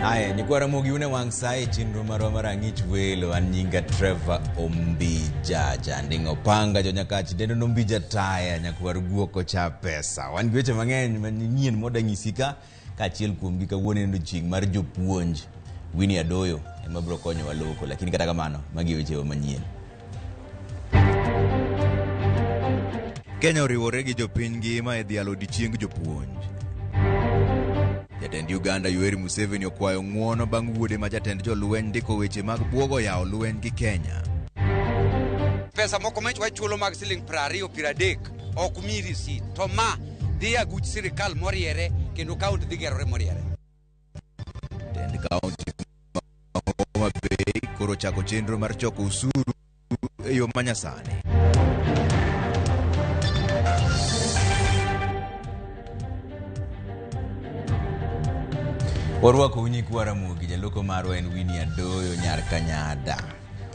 Aya, nyikwa Ramogi une wang' sa e chenro marwa mar ang'ich welo. An nyinga Trevor Ombija, janding' opanga jonyakach dendo nombija taya nyakwar guok ocha pesa. Wan gi weche mang'eny manyien modang'isi ka kaachiel kuomgi kawuono en odiochieng' mar jopuonj. Winnie Adoyo ema biro konyowa loko, lakini kata kamano magi e wechewa manyien. Kenya oriwore gi jopiny ngima e dhialo odiochieng jopuonj. Jatend Uganda Yoweri Museveni okwayo ng'uono bang' wuode ma jatend jolweny ndiko weche mag buogo yawo lweny gi Kenya. Pesa moko ma wachulo mag siling 20 30 ok mi risit to ma dhi e aguch sirikal moriere kendo kaunti dhi gerore moriere. Tend kaunti ma Homa Bay koro chako chenro mar choko osuru e yo manyasani. Warwakou nyikwa Ramogi, jaloko marwa en Winnie Adoyo nyar Kanyada.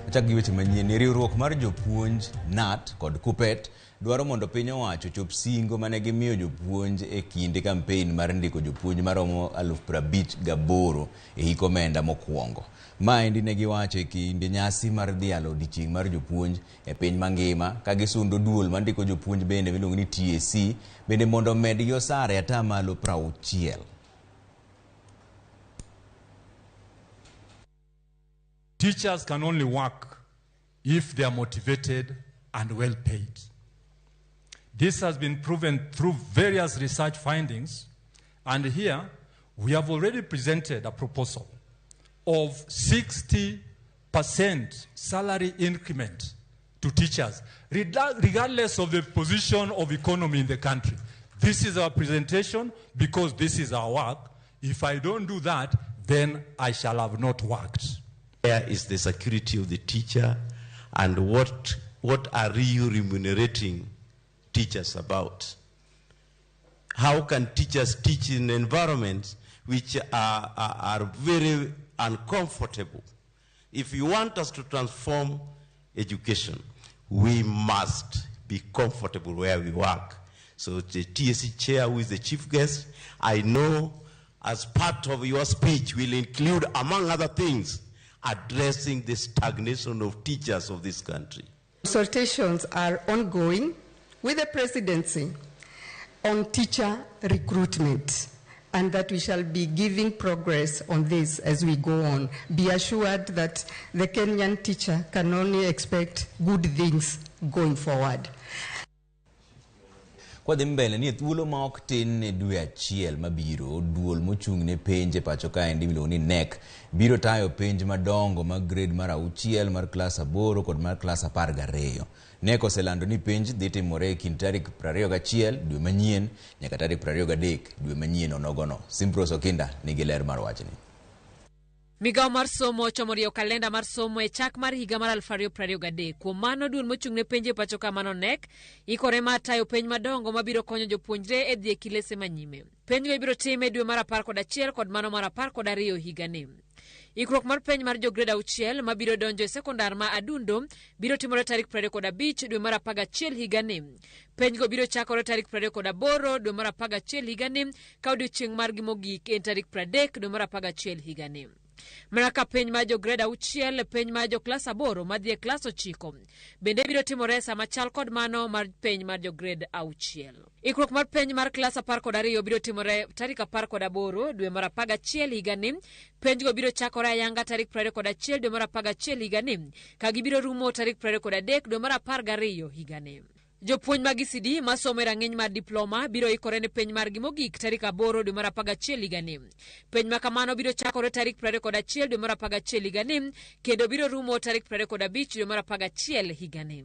Wachak gi weche manyien ni riwruok mar jopuonj KNUT kod KUPPET dwaro mondo piny owacho ochop singo mane gimiyo jopuonj e kinde kampein mar ndiko jopuonj maromo 58,000 e hik omenda mokwongo. Maendi ne giwacho e kinde nyasi mar dhialo odiochieng' mar jopuonj e piny mangima ka gisundo duol mandiko jopuonj bende miluongo ni TSC bende mondo omedgi osara e atamalo 60. Teachers can only work if they are motivated and well paid. This has been proven through various research findings, and here we have already presented a proposal of 60% salary increment to teachers, regardless of the position of economy in the country. This is our presentation because this is our work. If I don't do that, then I shall have not worked. Where is the security of the teacher, and what are you remunerating teachers about? How can teachers teach in environments which are very uncomfortable? If you want us to transform education, we must be comfortable where we work. So the TSC chair, who is the chief guest, I know as part of your speech will include, among other things, addressing the stagnation of teachers of this country. Consultations are ongoing with the presidency on teacher recruitment, and that we shall be giving progress on this as we go on. Be assured that the Kenyan teacher can only expect good things going forward. Kwadhi mbele ni e thuolo ma ok tin ne dwe achiel mabiro, duol mochung' ne penj e pacho kaendi miluongo ni KNEC biro tayo penj madongo mag grade mar 6, mar klas 8 kod mar klas 12. KNEC oselando ni penj dhi timore e kind tarik 21 dwe manyien nyaka tarik 23 dwe manyien onogono. Simpros Okinda nigi ler mar wachni. Migawo mar somo ochomo rieyo kalenda mar somo e chak mar higa mar 2023. Kuom mano, duol mochung' ne penj e pacho ka mano KNEC ikore mar tayo penj madongo mabiro konyo jopuonjre e dhi e kilese manyime. Penjgo ibiro tim e dwe mar 11 kod mano mar 12 higani. Ikruok mar penj mar jo grade 6 mabiro donjo e sekondar ma Adundo biro timore tarik 25 dwe mar 11 higani. Penjgo biro chakore tarik 28 dwe mar 11 higani ka odiochieng' margi mogik en tarik 30 dwe mar 11 higani. Mana ka penj mar jo grade 6, penj mar jo klas 8 madhi e klas 9 bende biro timore sama chal kod mano mar penj mar jo grade 6. Ikruok mar penj mar klas 12 biro timore tarik 18 dwe mar 11 higani. Penjgo biro chakore ayanga tarik 21 dwe mar 11 higani ka gibiro rumo tarik 23 dwe mar 12 higani. Jopuonj mag ECD masomo e rang'iny mar diploma biro ikore ne penj margi mogik tarik 8 dwe mar 11 higani. Penj ma kamano biro chakore tarik 21 dwe mar 11 higani kendo biro rumo tarik 25 dwe mar 11 higani.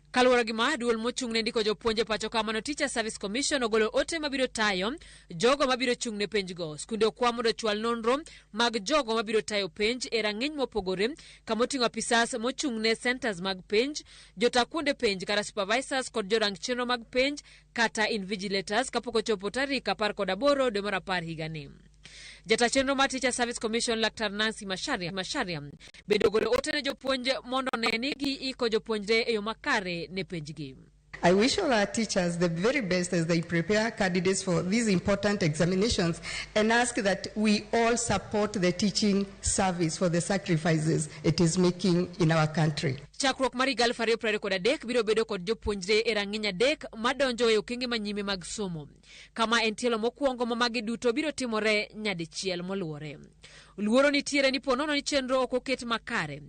Kaluwore gi ma, duol mochung' ne ndiko jopuonj e pacho ka mano Teacher Service Commission ogolo ote mabiro tayo jogo mabiro chung' ne penjgo. Skunde okwa mondo ochwal nonro mag jogo mabiro tayo penj e rang'iny mopogore kamoting'o apisas mochung' ne centers mag penj, jota kuonde penj kata supervisors kod jorang chenro mag penj kata invigilators kapok ochopo tarik 18 dwe mar 10 higani. Jata chenro mar Teacher Service Commission Laktar Nancy Macharia bende ogolo ote ne jopuonj mondo one ni giiko jopuonjre e yo makare ne penjgi. I wish all our teachers the very best as they prepare candidates for these important examinations and ask that we all support the teaching service for the sacrifices it is making in our country. Chakruok mar higa 2023 biro bedo kod jopuonjre e rang'iny adek madonjo e okenge manyime mag somo. Kama en tielo mokwongo ma magi duto biro timore nyadichiel moluwore. Luoro nitiere ni ponono ni chenro ok oket makare.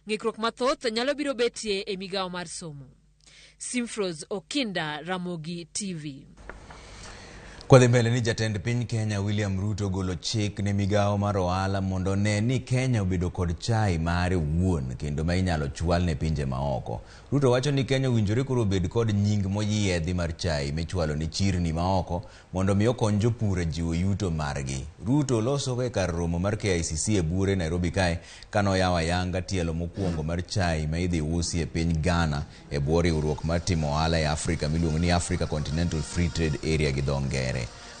Ng'ikruok mathoth nyalo biro betie e migawo mar somo. Simfros Okinda, Ramogi TV. Kwadhi mbele ni jatend piny Kenya William Ruto ogolo chik ne migawo mar ohala mondo one ni Kenya obedo kod chai mare owuon kendo ma inyalo chwal ne pinje maoko. Ruto wacho ni Kenya owinjore koro obed kod nying moyiedhi mar chai michwalo ne chirni maoko mondo mi okony jopur e jiwo yuto margi. Ruto loso e kar romo mar KICC e buore Nairobi kae kanoyawo ayanga tielo mokwongo mar chai ma idhi usi e piny Ghana e bwo riwruok mar timo ohala e Afrika miluongo ni Africa Continental Free Trade Area gi dho ngere.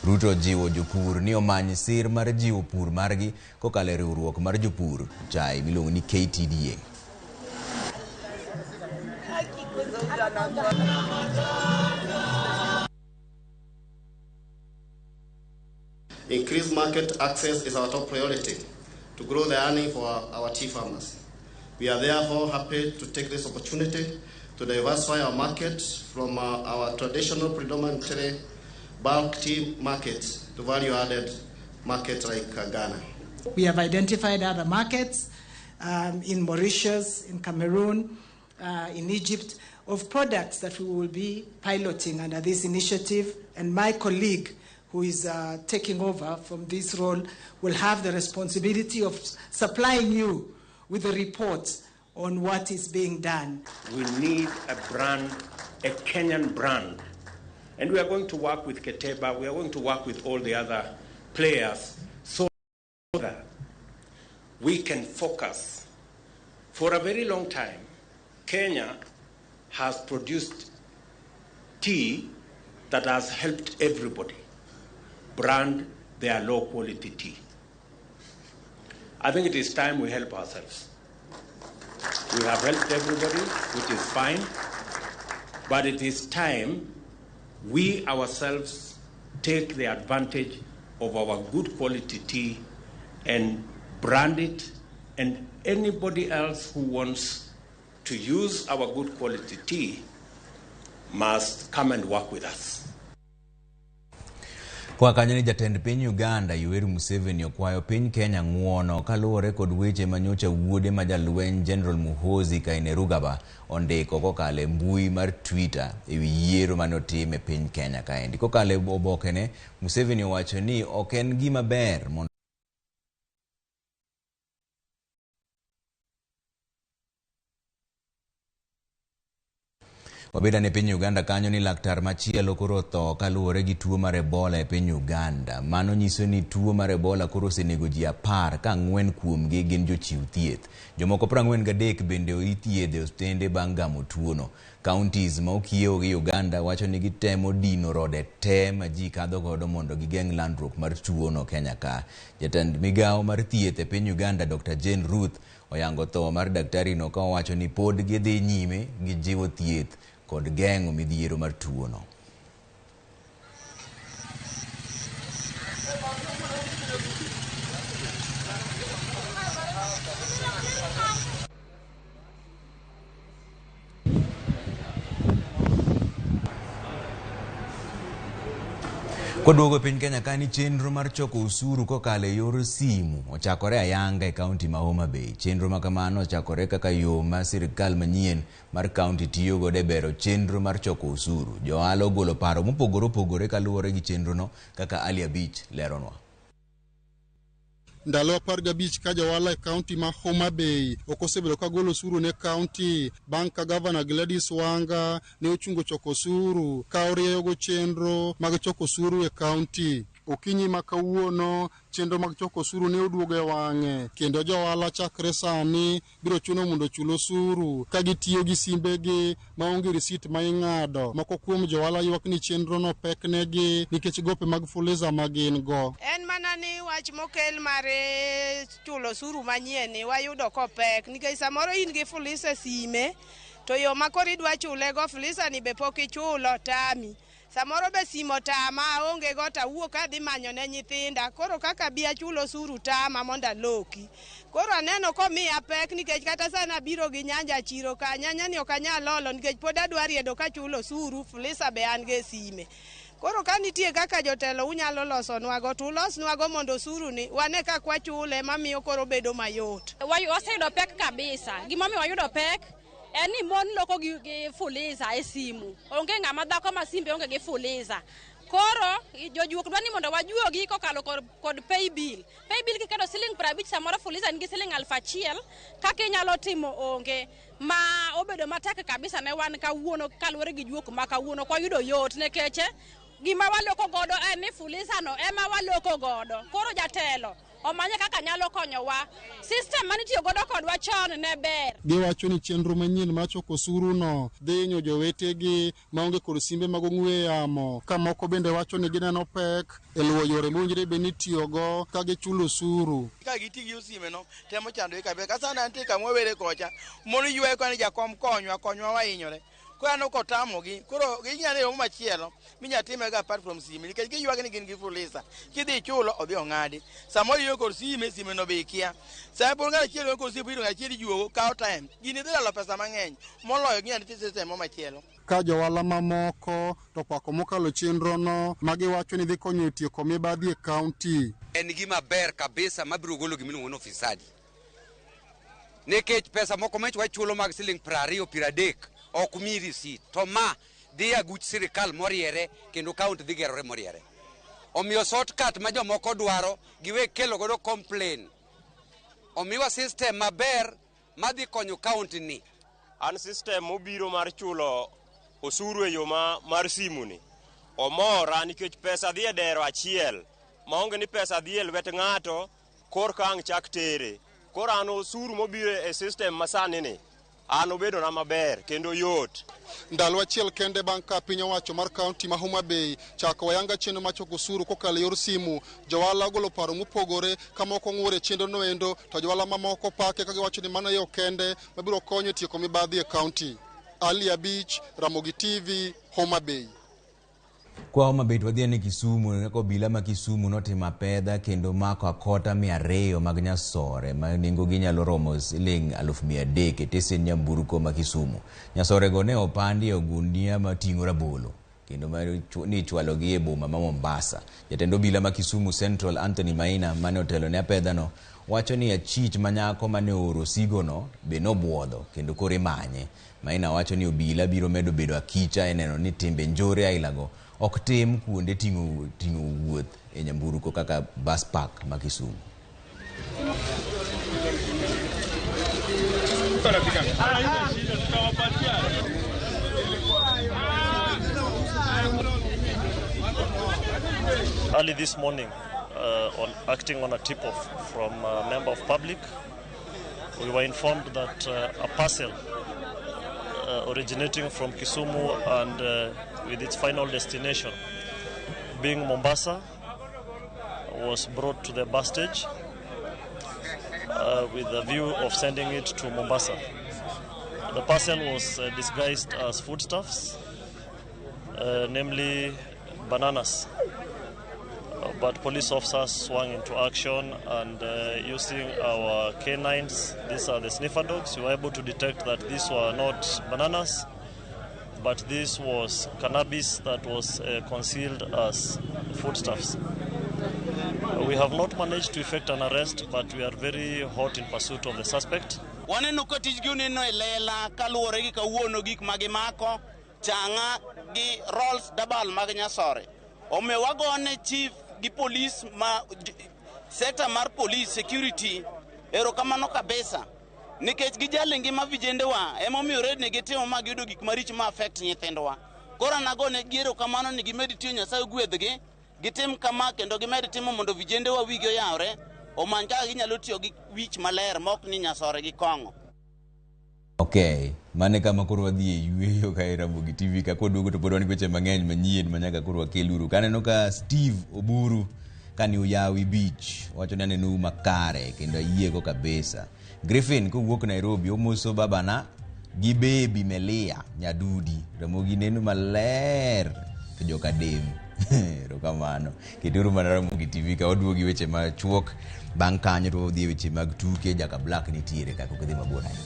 Ruto ojiwo jopur ni omany sir mar jiwo pur margi kokalo e riwruok mar jopur chai miluongo ni KTDA. Increased market access is our top priority to grow the earning for our tea farmers. We are therefore happy to take this opportunity to diversify our market from our traditional predominantly bulk tea market to value-added market like Ghana. We have identified other markets in Mauritius, in Cameroon, in Egypt, of products that we will be piloting under this initiative. And my colleague, who is taking over from this role, will have the responsibility of supplying you with a report on what is being done. We need a brand, a Kenyan brand. And we are going to work with Keteba, we are going to work with all the other players so that we can focus. For a very long time, Kenya has produced tea that has helped everybody brand their low quality tea. I think it is time we help ourselves. We have helped everybody, which is fine, but it is time we ourselves take the advantage of our good quality tea and brand it, and anybody else who wants to use our good quality tea must come and work with us. Kwa kanyo ni jatend piny Uganda Yoweri Museveni okwayo piny Kenya ng'uono kaluwore kod weche manyocha wuode ma jalweny General Muhoozi Kainerugaba ondiko kokalo e mbui mar Twitter ewi yiero mane otim e piny Kenya kaendi. Kokalo e obokene, Museveni owacho ni ok en gima ber mondo Wabedane piny Uganda kanyo ni laktar machielo koro otho kaluwore gi tuo mar Ebola e piny Uganda. Mano nyiso ni tuo mar Ebola koro osenego ji 10 ka 4 kuomgi gin jochiw thieth. Jomoko 43 bende ithiedho e osiptende bang' gamo tuono. Counties ma okiewo gi Uganda wacho ni gitemo dino rode te ma ji kadho godo mondo gigeng' landruok mar tuono Kenya ka. Jatend migawo mar thieth e piny Uganda Dr. Jane Ruth oyango tho mar daktari no ka owacho ni pod gidhi nyime gi jiwo thieth kod geng'o midhiero mar tuono. Koduogo piny Kenya ka ni chenro mar choko osuru kokalo e yor simu ochakore ayanga e kaunti ma Homa Bay. Chenro ma kamano ochakore kaka yo ma sirikal manyien mar kaunti tiyo godo e bero chenro mar choko osuru. Jo ohala ogolo paro mopogore opogore kaluwore gi chenrono kaka Ali Abich leronwa. Ndalo 15 ka johala e kaunti ma Homa Bay ok osebedo ka golo osuru ne kaunti bang' ka gavana Gladys Wanga ne ochungo choko osuru ka orieyogo chenro mag choko osuru e kaunti. Okinyi ma kawuono chenro mag choko osuru ne oduogo e wang'e kendo johala chakre sani biro chuno mondo ochul osuru ka gitiyo gi simbegi maonge risit ma ing'ado. Moko kuom johala ywak ni chenrono pek negi nikech gope mag Fuliza ma gin go. En mana ni wach mokel mar chulo osuru manyien ni wayudo kopek nikech samoro in gi Fuliza e sime To yo ma koro idwa chulego Fuliza ni be pok ichulo tami. Samoro be simo tama aonge go tawuok adhi manyo ne nyithinda. Koro kaka bi achul osuru tama mondo aloki. Koro aneno komiya pek nikech kata sana abiro gi nyanja chiro ka nyanya ni ok anyal olo nikech pod adwa riedo kachulo osuru Fuliza be an go e sime. Koro ka nitie kaka jotelo unyalo losonwago to ulosnwago mondo osuru ni wane kaka wachule mamiyo koro bedo mayot. Waseyudo pek kabisa. Gimomiyo wayudo pek en ni mon loko gi Fuliza e simu. Onge ng'ama dhako ma simbe onge gi Fuliza. Koro jojuok dwa ni mondo wajuogi kokalo kod paybill. Paybill kiketo siling 50 samoro Fuliza nigi siling 1000 kaka inyalo timo onge. Ma obedo matek kabisa ne wan kawuono kaluwore gi juok ma kawuono kwa yudo yot nikech gima waloko godo en ni Fuliza no ema waloko godo. Koro jatelo omanye kaka nyalo konyowa. System manitiyo godo kodwa chon ne ber. Giwacho ni chenro manyien mar choko osuru no dhi hinyo jowetegi maonge kod simbe mag ong'we yamo, ka moko bende wacho ni gineno pek e luwo yore mowinjore bed ni itiyogo ka gichulo osuru. Ka giti gi osime no temo chandogi kabisa. Ka sani antie kama wawere kocha, mon ywayo ka ni jakom konywa, konywa wahinyore. Koro aneno kotamogi, koro ginyalo yo machielo minyalo timego apart from sime nikech giywak ni gin gi Fuliza. Kidhi ichulo odhi ong'adi. Samoro ionge kod sime, sime no be ikia. Sama pod ng'ato achiel onge kod sime, iro ng'ato achiel ijuogo, kawo time. Gini dhi lalo pesa mang'eny moloyo ginyalo nitie system moro machielo. Ka johala mamoko to kwako mokalo chenrono ma giwacho ni dhi konyo e tieko mibadhi e kaunti. En gima ber kabisa mabiro golo gimiluongo ni ufisadi. Nikech pesa moko ma wachulo mag siling 20 30 ok mi receipt. To ma dhi aguch sirikal moriere kendo kaunti dhi gerore moriere. Omiyo shortcut ma jomoko dwaro giwe kelo godo complain. Omiwa system maber madhi konyo kaunti ni. An system mobiro mar chulo osuru e yo mar simu ni omora nikech pesa dhi e dero achiel maonge ni pesa dhi e lwet ng'ato korka ang' chak tere. Koro an osuru mobiro e system masani ni an obedona maber kendo yot. Ndalo achiel kende bang' ka piny owacho mar kaunti ma Homa Bay chako ayanga chenro mar choko osuru kokalo e yor simu, johala ogolo paro mopogore ka moko ng'ur e chenro noendo to johala mamoko pake ka giwacho ni mano yo kende mabiro konyo e tieko mibadhi e kaunti. Ali Abich, Ramogi TV, Homa Bay. Kwa Homa Bay to wadhi ane Kisumu, kaka obila ma Kisumu notimo apedha kendo mako akota 200 mag nyasore ma nengogi nyalo romo siling 300,000 e tesen nyamburko ma Kisumu. Nyasorego ne opandi e ogunia mating'o rabolo kendo ni ichwalogi e boma ma Mombasa. Jatend obila ma Kisumu Central Anthony Maina mane otelo ne apedhano wacho ni achich ma nyako mane ooro sigono be nobuodho kendo koro imanye. Maina wacho ni obila biro medo bedo akicha e neno ni timbe njore ailago ok tim kuonde ting'o wuoth e nyamburko kaka bus park ma Kisumu. Early this morning, on acting on a tip-off from a member of public, we were informed that a parcel originating from Kisumu and with its final destination being Mombasa was brought to the bus stage with the view of sending it to Mombasa. The parcel was disguised as foodstuffs, namely bananas. But police officers swung into action and using our canines, these are the sniffer dogs, we were able to detect that these were not bananas, but this was cannabis that was concealed as foodstuffs. We have not managed to effect an arrest, but we are very hot in pursuit of the suspect. Waneno ka tijgi oneno e lela kaluwore gi kawuono gik ma gimako chang'a gi rolls dabal mag nyasore. Omiyo wagone chief gi polis ma sekta mar police security erokamano kabisa nikech gijalo ngima vijendewa emomiyo redni gitimo ma giyudo gik maricho ma affect nyithindwa. Koro an agone gi erokamano ni gimed tiyo Nyasaye gwedhgi, gitim kama kendo gimed timo mondo vijendewa wigi oyawre, omany kaka ginyalo tiyo gi wich maler mok ni nyasore gi kong'o. Okay, mane kama koro wadhi e yweyo ka e Ramogi TV ka kwaduogo to pod wan gi weche mang'eny manyien ma nyaka koro wakeluru. Ka aneno ka Steve Oburu kani Uyawi Beach wacho ni anenou makare kendo ayiego kabisa. Griffin kowuok Nairobi omoso babana Gi Baby Melia Nyadudi, Ramogi neno maler to joka dem. Erokamano. Keturu mana Ramogi TV ka waduogi weche machuok. Bang' kanyo to wadhi e weche mag tuke, Jaka Black nitiere ka kok idhi mabor ahinya.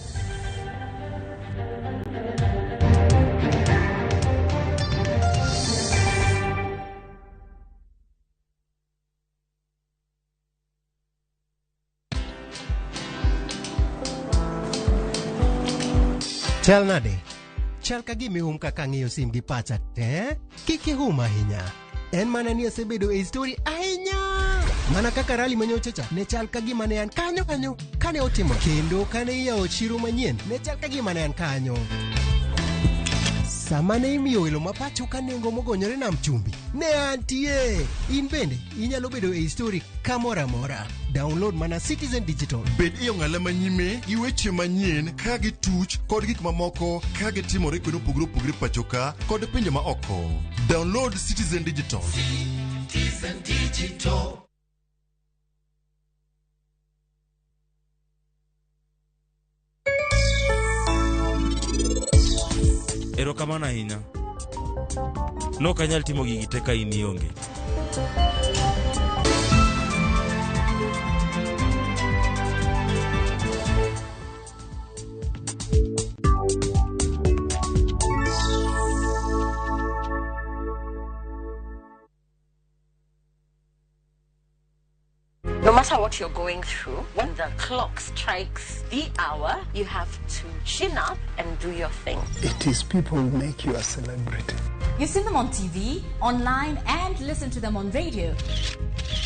Chal nade? Chal ka gima ihum kaka ang'iyo sim gi pacha te. Kik ihum ahinya. En mana ni asebedo e story ahinya. Mana kaka rali manyocha cha ne chal ka gima ne an kanyo kanyo kane otimo kendo kane iyawo chiro manyien ne chal ka gima ne an kanyo. Sama ne imiyo welo ma pacho ka nengo mogonyore nam chumbi, ne antie. In bende inyalo bedo e story kamoro amora. Download mana Citizen Digital. Bed e ong'ala manyime gi weche manyien ka gituch kod gik mamoko ka gitimore kuonde mopogore opogore pacho ka kod pinje ma oko. Download Citizen Digital. Citizen Digital. Erokamano ahinya. Nok anyal timo gigi te ka in ionge. No matter what you're going through, when the clock strikes the hour, you have to chin up and do your thing. It is people who make you a celebrity. You've seen them on TV, online, and listen to them on radio.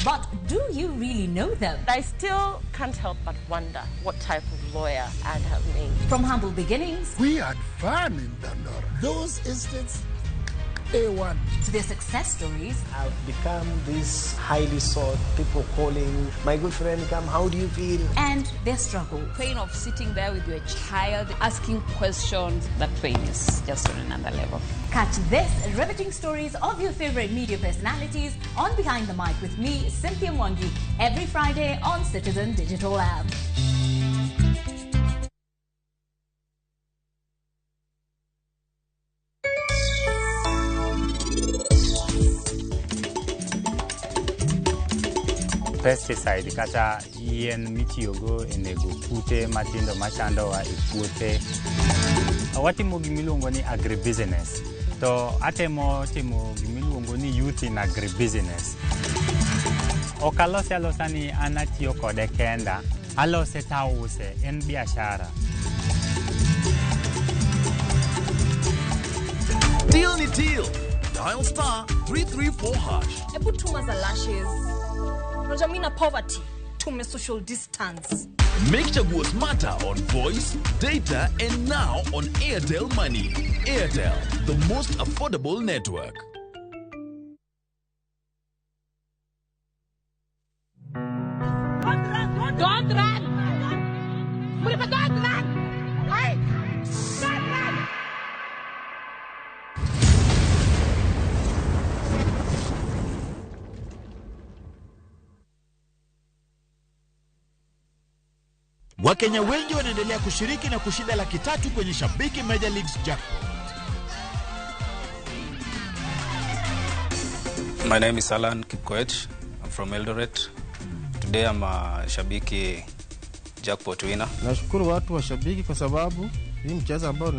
But do you really know them? I still can't help but wonder what type of lawyer I'd have made. From humble beginnings. We had fun in Dandora. Those instants, A1. To their success stories. I've become this highly sought, people calling, my good friend, come, how do you feel? And their struggle. Pain of sitting there with your child, asking questions, that pain is just on another level. Catch this riveting stories of your favorite media personalities on Behind the Mic with me, Cynthia Mwangi, every Friday on Citizen Digital App. Pesticide kata yien mitiyogo e nego kute matindo machandowa e puothe. Watimo gimiluongo ni agribusiness. To atemo timo gimiluongo ni youth in agribusiness. Ok alose alosa ni an atiyo kode kenda, alose tause, en biashara. Deal ni deal. Dial star 334 hash. Ebu tuma za lashes. Unajua mimi na poverty, tume social distance. Make Chaguo smarter on voice, data, and now on Airtel Money. Airtel, the most affordable network. Don't run! Don't run! Don't run! Hey! Don't run! Wakenya wengi wanaendelea kushiriki na kushinda 300,000 kwenye Shabiki Major Leagues Jackpot. My name is Alan Kipkoech. I'm from Eldoret. Today I'm a Shabiki Jackpot winner. Nashukuru watu wa Shabiki kwa sababu hii mchezo ambao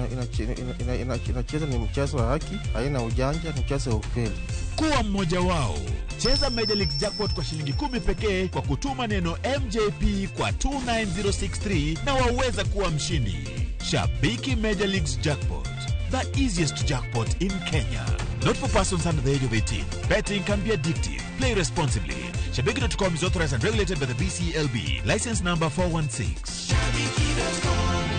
inacheza ni mchezo wa haki, haina ujanja, ni mchezo wa ukweli. Kuwa mmoja wao. Cheza Major League Jackpot kwa shilingi 10 pekee kwa kutuma neno MJP kwa 29063 na waweza kuwa mshindi. Shabiki Major Leagues Jackpot, the easiest jackpot in Kenya. Not for persons under the age of 18. Betting can be addictive. Play responsibly. Shabiki.com is authorized and regulated by the BCLB. License number 416. Shabiki.com.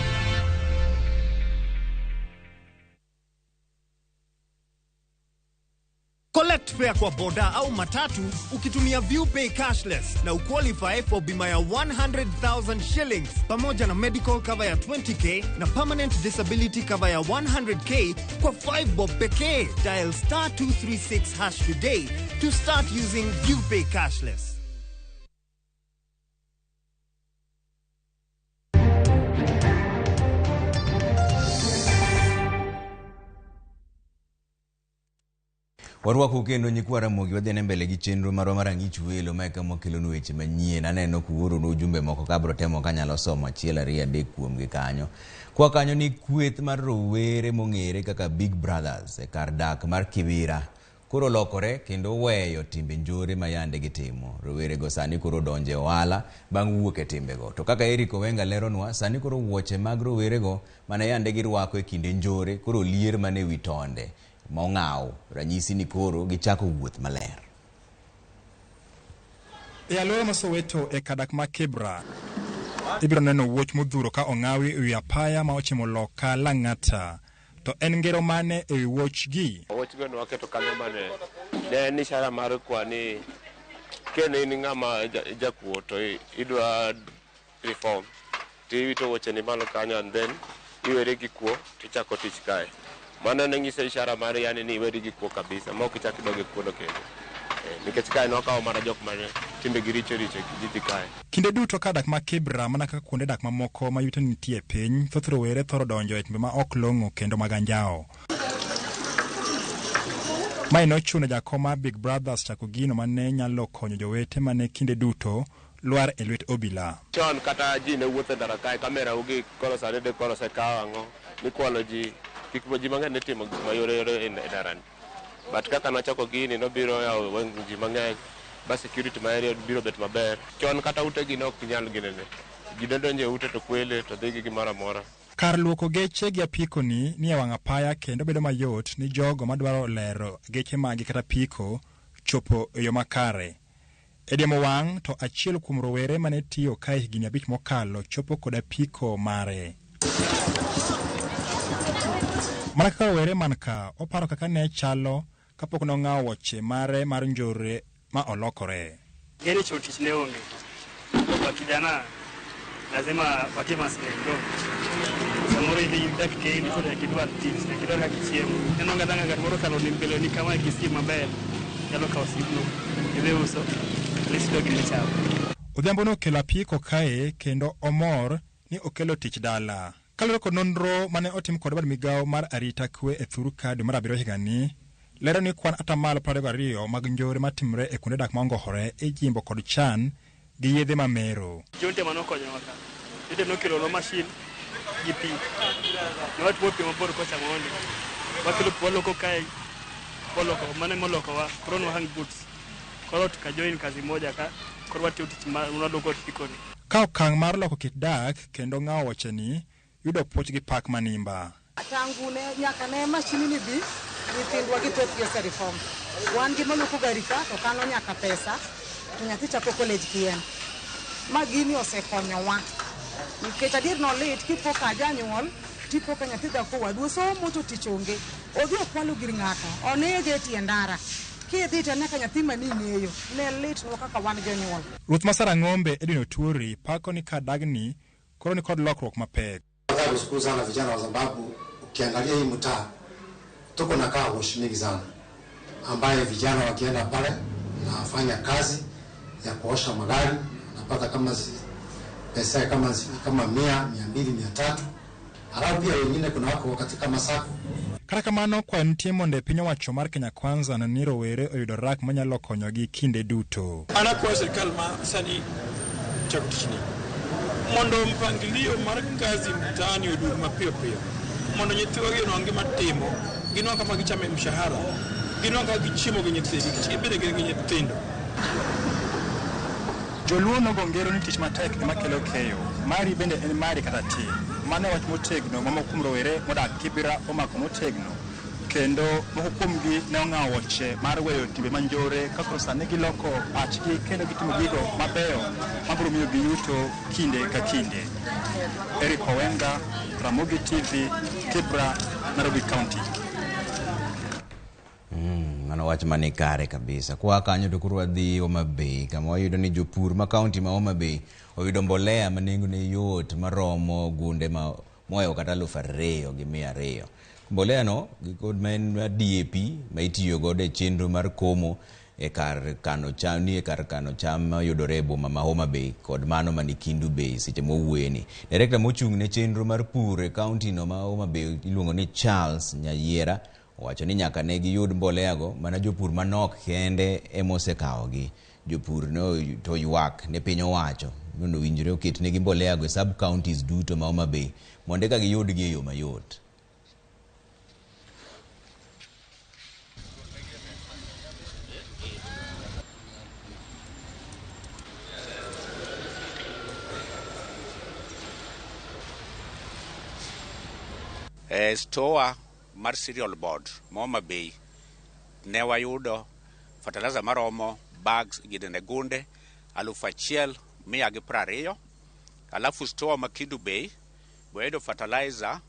Collect fare kwa boda au matatu ukitumia ViewPay cashless na uqualify for bima ya 100,000 shillings pamoja na medical cover ya 20k na permanent disability cover ya 100k kwa 5 bob pekee. Dial star 236 hash today to start using ViewPay cashless. Warwakou kendo nyikwa Ramogi wadhi mbele gi chenro marwa mar ang'ich welo ma eka mwakelonu weche manyien. Aneno kuoronu ujumbe moko ka abro temo kanyalo somo achiel ariyo adek kuomgi kanyo. Kwa kanyo ni kweth mar rowere mong'ere kaka Big Brothers e kar dak mar Kibera koro lokore kendo weyo timbe njore ma yande gitimo. Rowerego sani koro donjo e ohala bang' wuok e timbego. To kaka Eric Owenga leronwa, sani koro wuoche mag rowerego mane yande girwako e kinde njore koro lier mana ewi tonde mong'aw, ranyisi ni koro gichako wuoth maler. E alwora ma Soweto e kar dak ma Kibra, ibiro neno wuoch modhuro ka ong'awi e wi apaya ma ochimo loka Lang'ata. To en ngero mane e wi wuoch gi? Wuoch go ne waketo kanyo mane ne en ishara mar kwa ni kene in ng'ama jakuo to idwa reform to iwito wuocheni malo kanyo and then iweri gi kuo tichako tich kae. Mano ne nyiso ishara mar yani ni iweri gi kuo kabisa ma ok ichak idog e kuono kendo. Nikech kae ne wakawo mana jok mane timbegi richo richo ji dhi kae. Kinde duto kar dak ma Kibra mana kaka kuonde dak mamoko ma yuto nitie e piny, thoth rowere thoro donjo e timbe ma ok long'o kendo mag anjawo. Mae nochuno jakom mar Big Brothers chako gino mane nyalo konyo jowete mane kinde duto lwar e lwet obila. Chon kata ji ne wuotho e ndara kae, kamera ugi koro sani de koro osekawo ang'o, nikwalo ji, gik ji mang'eny ne timo gik mayore yore e ndarani. But kaka nachako gini nobiro yawo wang' ji mang'eny, ba security ma area biro bet maber. Chon kata ute gi ne ok nyal ginene. Ji ne donjo e ute to kwele to dhi gi gimoro amora. Kar luoko geche gi apiko ni nie wang' apaya kendo bedo mayot ni jogo madwaro lero geche magi kata apiko chopo e yo makare. E diemo wang' to achiel kuom rowere mane tiyo kae higni 5 mokalo chopo kod apiko mare. Mana kaka rowere man ka, oparo kaka ne chalo kapok nong'awo wuoche mare mar njore ma olokore. Geni cho tich ne onge. Kwa kijana lazima watie maslahi kidogo. Samoro idhi dak kendi koro nyaka idwar tich, nyaka idwar kaka ichiemo. Ineno ng'at ng'at moro kalo ni mbele ni kama kisiem maber, nyalo kawo simno, idhi uso, at least iyudo gima ichamo. Odhiambo nokelo apiko kae kendo omor ni okelo tich dala. Kaluwore kod nonro mane otim kod bad migawo mar arita kwe e thur ka dwe mar 7 higani, lero ni kwan 22% mag njore matimore e kuonde dak ma ongohore ijimbo kod chan gi yedhe mamero. Jonte mane okonyowa ka, jonte nokelonwa mashin gi pi. Ne watuo pi mabor kocha mondi. Wakelo pi waloko kae, waloko, mano ema olokowa, koro ne wahang boots. Koro tuka join kazi moja ka, koro watiyo tich ma waloko apikoni. Ka okang' mar loko kit dak kendo ng'awo wuocheni yudo puoch gi pak manimba. Tangu ne nyaka ne mashini ni bi, nyithindwa gi thothgi ose reform. Wan gi maloko gari ka to kano nyaka pesa, to nyathi chako college kien. Ma gini osekonyowa. Nikech adier nolit kipo ka janyuol, tipo ka nyathi dhako wadu osomo to tich onge. Odhi okwalo gir ng'ato, onege e tie ndara. Kidhi to nyaka nyathi mani ng'eyo, ne litnwa kaka wan jonyuol. Ruoth ma Sarang'ombe Edwin Oturi pako ni kar dagni koro ni kod lokruok mapek. Nataka kushukuru sana vijana kwa sababu ukiangalia hii mtaa tuko na car wash mingi sana ambaye vijana wakienda pale nafanya kazi ya kuosha magari napata kama pesa kama 100, 200, 300. Halafu pia wengine kuna wako katika masako. Kata kamano kwayo nitie mondo e piny owacho mar Kenya Kwanza neno ni rowere oyudo rak manyalo konyogi kinde duto. An akwayo sirikal ma sani chako tichni mondo mpangilio mar kazi mtaani oduog mapiyo piyo mondo nyithiwa gi onwang' gima timo, ginwang' kama gichame mshahara, ginwang' kaka gichiemo gi nyithigi, nikech gibende gin gi nyithindo. Joluo nogo ngero ni tich matek ema kelo keyo. Mari bende en mari kata tin. Mano e wach motegno ma moko kuom rowere modak Kibra omako motegno. Kendo moko kuomgi ne ong'awo wuoche mar weyo timbe manjore ka koro sani giloko pachgi kendo gitimo gigo mabeyo mabiro miyo giyuto kinde ka kinde. Eric Owenga, Ramogi TV, Kibra, Nairobi County. Mano wach mane kare kabisa. Kwa kanyo to koro wadhi Homa Bay kama wayudo ni jopur ma kaunti ma Homa Bay oyudo mbolea ma nengone yot maromo gunde ma mohewo kata 2,200. Mbolea no kod ma en DAP ma itiyo godo e chenro mar komo e kar kano cham ni e kar kano cham mayudore e boma ma Homa Bay kod mano mani Kendu Bay seche mowuoyeni. Direkta mochung' ne chenro mar pur e kaunti no ma Homa Bay iluongo ni Charles Nyayiera Owacho ni nyaka ne giyud mboleago mana jopur manok kende ema osekawogi. Jopur no to ywak ne piny owacho mondo owinjore oketnegi mboleago e sub counties duto ma Homa Bay mondo eka giyudgi e yo mayot. E store mar cereal board ma Homa Bay ne wayudo fertilizer maromo bags ginene gunde 1,120. Alafu store ma Kendu Bay be wayudo fertilizer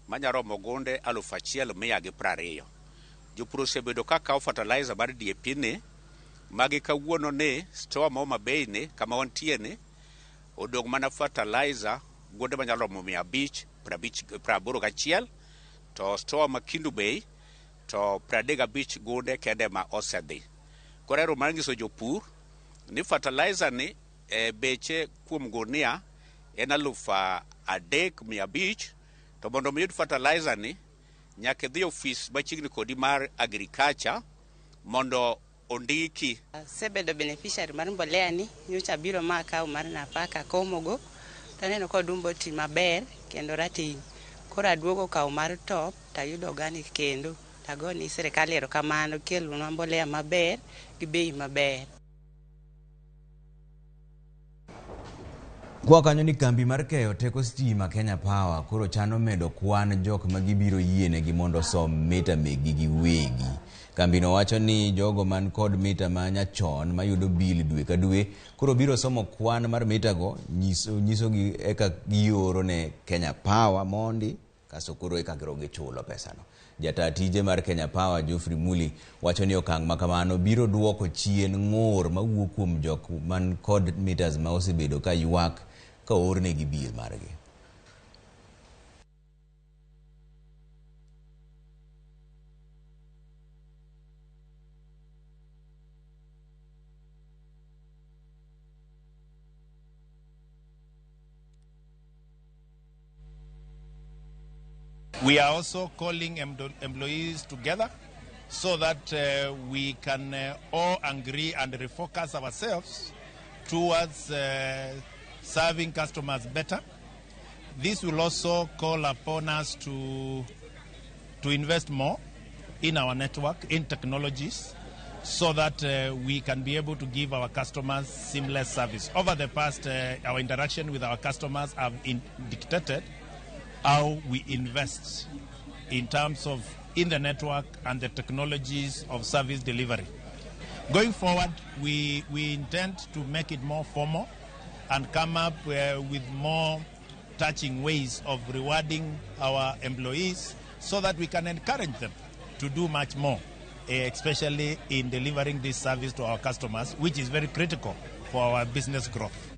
manyaromo gunde 1,120. Jopur osebedo ka kawo fertilizer mar DAP ni magi kawuono ni store ma Homa Bay ni kama wantie ni odong' mana fertilizer gunde manyalo romo 581, to store ma Kendu Bay to 35 gunde kende ma osedhi. Koro ero mar nyiso jopur ni fertilizer ni beche kuom gunia en 3,500, to mondo mi yud fertilizer ni nyaka idhi ofis machiegni kodi mar agriculture mondo ondiki. Asebedo beneficiary mar mbolea ni, nyocha abiro ma akawo mar nafaka komogo, taneno ka odumbe oti maber kendo rateng'. Koro aduogo kawo mar top tayudo organic kendo tagoni sirikal erokamano kelonwa mbolea maber gi bei maber. Kwa kanyo ni kambi mar keyo teko stima Kenya Power koro chano medo kwan jok ma gibiro yienegi mondo osom mita mekgi giwegi. Kambino wacho ni jogo man kod mita ma nyachon mayudo bil dwe ka dwe koro biro somo kwan mar mitago nyisogi eka gioro ne Kenya Power mondi kasto koro eka koro gichulo pesano. Jata tije mar Kenya Power Geoffrey Muli wacho ni okang' ma kamano biro duoko chien ng'ur mawuok kuom jok man kod meters ma osebedo ka ywak ka oornegi bil margi. We are also calling employees together so that we can all agree and refocus ourselves towards serving customers better. This will also call upon us to invest more in our network, in technologies, so that we can be able to give our customers seamless service. Over the past, our interaction with our customers have dictated how we invest in terms of in the network and the technologies of service delivery. Going forward, we intend to make it more formal and come up with more touching ways of rewarding our employees so that we can encourage them to do much more, especially in delivering this service to our customers, which is very critical for our business growth.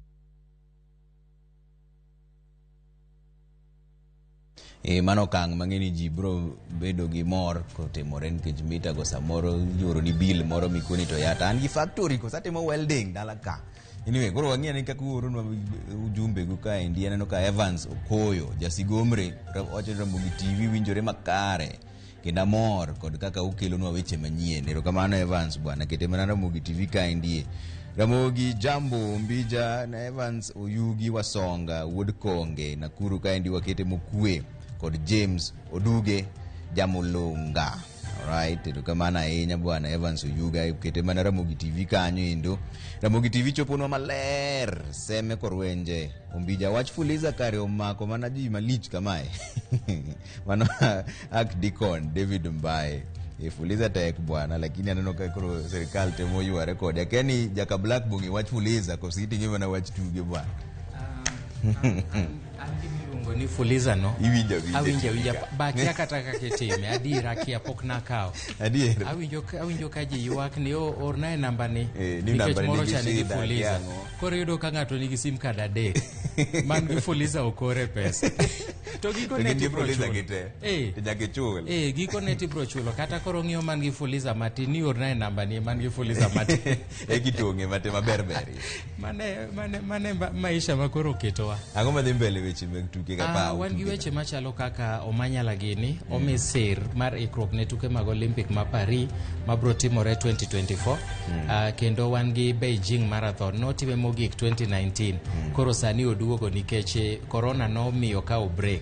Mano okang' mang'e ni ji biro bedo gi mor kotimore nikech mita go samoro ioro ni bill moro mikoni to ya to an gi factory koso atimo welding dala ka. Anyway, koro wang'e ni kaka uoronwa ujumbe go kaendi. Aneno ka Evans Okoyo Jasigomre wacho ni Ramogi TV winjore makare kendo amor kod kaka ukelonwa weche manyien. Erokamano Evans bwana, kete mana Ramogi TV kaendie. Ramogi Jambo Mbija na Evans Oyugi Wasonga wuod Konge Nakuru kaendi wakete mokwe kod James Oduge Jamulunga. Alright, erokamano ahinya bwana Evans Oyuga, kete mana Ramogi TV kanyo endo. Ramogi TV choponwa maler, seme korwenje. Ombija wach Fuliza kare omako mana ji malich kamae. Mano Archdeacon David Mbae. Fuliza tek bwana, lakini aneno ka koro sirikal temo yware kode. Akia ni Jaka Black bong'e wach Fuliza koso iting'e mana wach tuge bwana. An gimiluongo ni Fuliza no. Iwinjo awinja. Awinjo awinja. Ba akia kata kaka itime. Adier akia pok nakawo. Adier. Awinjo ka ji ywak ni orna e namba ni. Ni Nikech namba ni moro nigi cha nigi shida, Fuliza. akia ang'o. Koro iyudo ka ng'ato nigi sim card 3. Man gi Fuliza ok ore pesa. To gikone To gin gi tibro Fuliza chulo. gi te. To nyaka ichul. Gikone tibro chulo. Kata koro ng'iyo man gi Fuliza matin ni orna e namba ni man gi Fuliza matin. Kitong'e matin maber ber. Mane maisha ma koro oketowa. Ang'o madhi mbele weche mag tuke? ka paw. Wan gi weche machalo kaka Omanyala gini omi sir mar ikruok ne tuke mag Olympic ma Paris mabro timore 2024. Kendo wan gi Beijing Marathon notime mogik 2019. Koro sani oduogo nikech corona nomiyo kawo break.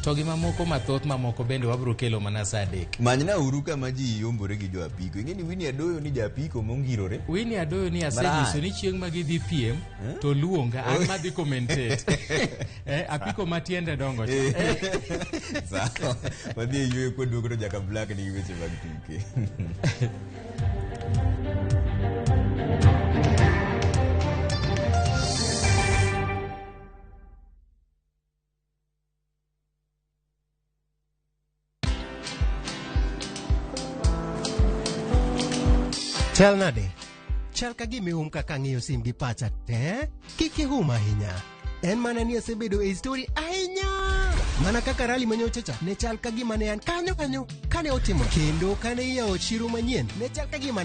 To gi mamoko mathoth mamoko bende wabro kelo mana saa 3. Manyna uru kama ji yombore gi jo apiko. Ing'e ni Winnie Adoyo ni ja apiko mongirore. Winnie Adoyo ni asenyiso ni chieng' ma gidhi piem to luonga an madhi commentate. Apiko matiende dongo cha. Sawa. Wadhi e yweyo kwaduogo to Jaka Black nigi weche mag tuke. Chal nade? Chal ka gima ihum kaka ang'iyo sim gi pacha te? Kik ihum ahinya. En mana ni asebedo e story ahinya. Mana kaka rally manyocha cha ne chal ka gima ne an kanyo kanyo kane otimo. Kendo kane iyawo chiro manyien ne chal ka gima ne